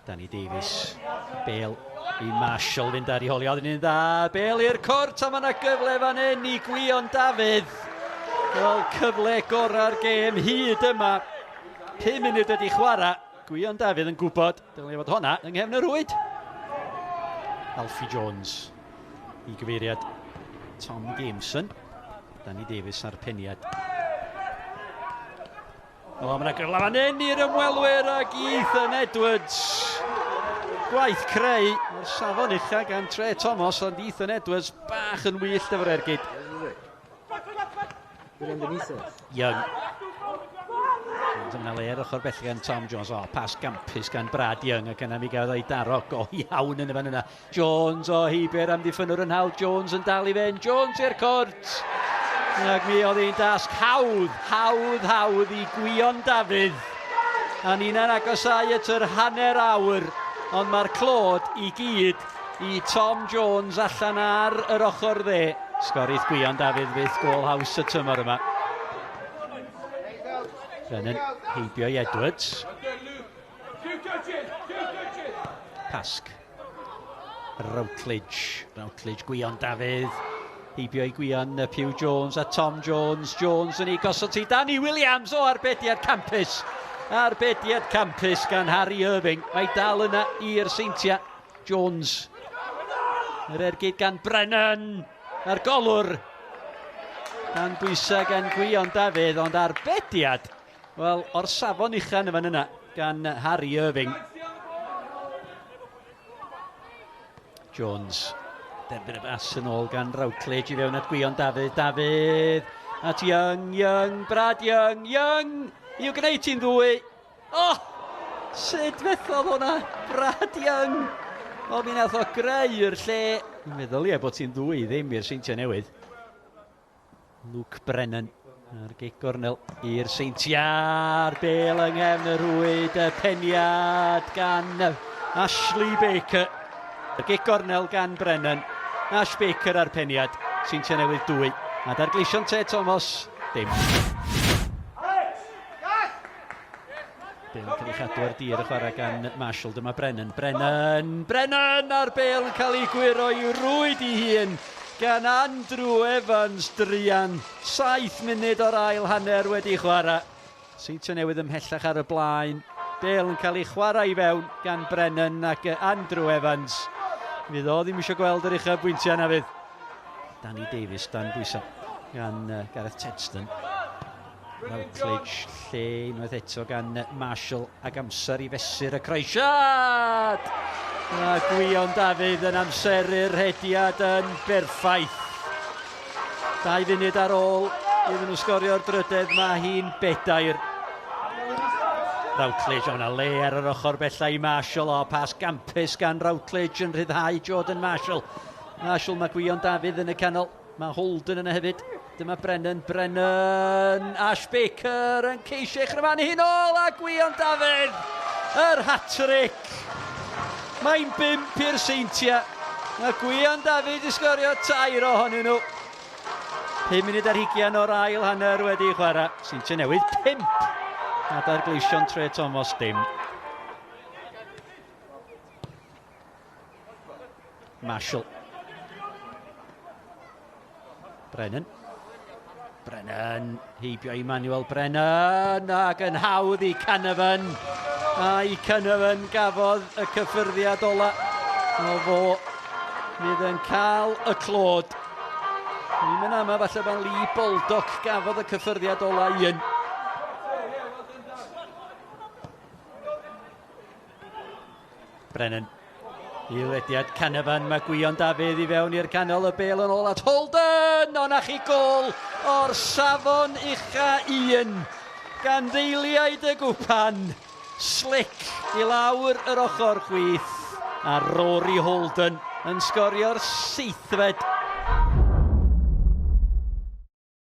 Danny Davies. Bale i Marshall fynd ar ei holi. Oedd yn dda. Bale i'r cwrt a mae yna gyfle fan hyn i Gwion Dafydd. Wel, cyfle gorau'r gêm hyd yma. 5 munud wedi chwarae. Gwion Dafydd yn gwybod, dylai fod honna yng nghefn y rwyd. Alfie Jones i gyfeiriad Tom Gameson. Danny Davies ar peniad. O, mae yna gyfle fan hyn i'r ymwelwyr ac Ethan Edwards. Gwaith creu, mae'r safon ucha gan Tre Thomas, ond Ethan Edwards bach yn wyllt efo'r ergyd. Young. Dyna le ar ochr bell gan Tom Jones. O, pas gampus gan Brad Young ac yna mi gafodd ei daro go iawn yn y fan yna. Jones o heibio'r amddiffynnwr yn hawdd. Jones yn dal i fynd. Jones i'r cwrt. Ac mi oedd hi'n dasg hawdd, hawdd, hawdd i Gwion Dafydd. A ni'n agosau at yr hanner awr. Ond mae'r clod i gyd i Tom Jones allan ar yr ochr dde. Sgorith Gwion Dafydd fydd gôl haws y tymor yma. Brennan heibio i Edwards. Pasg. Routledge. Routledge, Gwion Dafydd. Heibio i Gwion, Pugh Jones a Tom Jones. Jones yn ei gosod ti. Danny Williams o arbediad campus. Arbediad campus gan Harry Irving. Mae dal yna i'r Seintiau. Jones. Yr ergyd gan Brennan. A'r golwr. Dan bwysau gan Gwion Dafydd, ond arbediad Wel, o'r safon ucha yn y fan yna gan Harry Irving. Jones. Derbyn y bas yn ôl gan Routledge i fewn at Gwion Dafydd. Dafydd at Young, Young, Brad Young, Young! I'w gwneud ti'n ddwy. Oh! Sut fethodd hwnna? Brad Young! O, mi nath o greu'r lle. Mi'n meddwl ie bod ti'n ddwy ddim i'r Seintiau Newydd. Luke Brennan ar gic gornel i'r Seintiau. A'r bel yng nghefn y rhwyd, y peniad gan Ashley Baker. Y gic gornel gan Brennan. Ash Baker ar peniad. Seintiau Newydd 2. A da'r Gleision Ted Thomas, dim. Bale yn cael ei chadw ar dir y chwarae gan Marshall. Dyma Brennan. Brennan! Brennan! A'r bel yn cael ei gwyro i'w rwyd i hun gan Andrew Evans druan. 7 munud o'r ail hanner wedi chwarae. Seintiau Newydd ymhellach ar y blaen. Bale yn cael ei chwarae i fewn gan Brennan ac Andrew Evans. Fydd o ddim eisiau gweld yr uchafbwyntiau na fydd. Danny Davies dan bwysau gan Gareth Tedston. Routledge lle unwaith eto gan Marshall ag amser i fesur y croesiad! A Gwion Dafydd yn amseru'r rhediad yn berffaith. 2 funud ar ôl iddyn nhw sgorio'r drydedd, mae hi'n bedair. Routledge, o'na le ar yr ochr bella i Marshall, o pas gampus gan Routledge yn rhyddhau Jordan Marshall. Marshall, mae Gwion Dafydd yn y canol. Mae Holden yna hefyd. Dyma Brennan. Brennan! Ash Baker yn ceisio ei chryfanu hi'n ôl a Gwion Dafydd! Yr hat-trick! Mae'n bump i'r Seintiau. Mae Gwion Dafydd i sgorio tair ohonyn nhw. 5 munud ar hugian o'r ail hanner wedi chwarae. Seintiau Newydd 5. Ada'r Gleision Tre Thomas dim. Marshall. Brennan. Brennan. Heibio Emmanuel Brennan. Ac yn hawdd i Canavan. A i Canavan gafodd y cyffyrddiad ola. O fo fydd yn cael y clod. Ni'n mynd ama falle fan Lee Baldock gafodd y cyffyrddiad ola un. Brennan. I lediad Canavan, mae Gwion Dafydd i fewn i'r canol, y bel yn ôl at Holden! O na chi gol o'r safon ucha un gan ddeiliaid y gwpan. Slick i lawr yr ochr chwith a Rory Holden yn sgorio'r seithfed.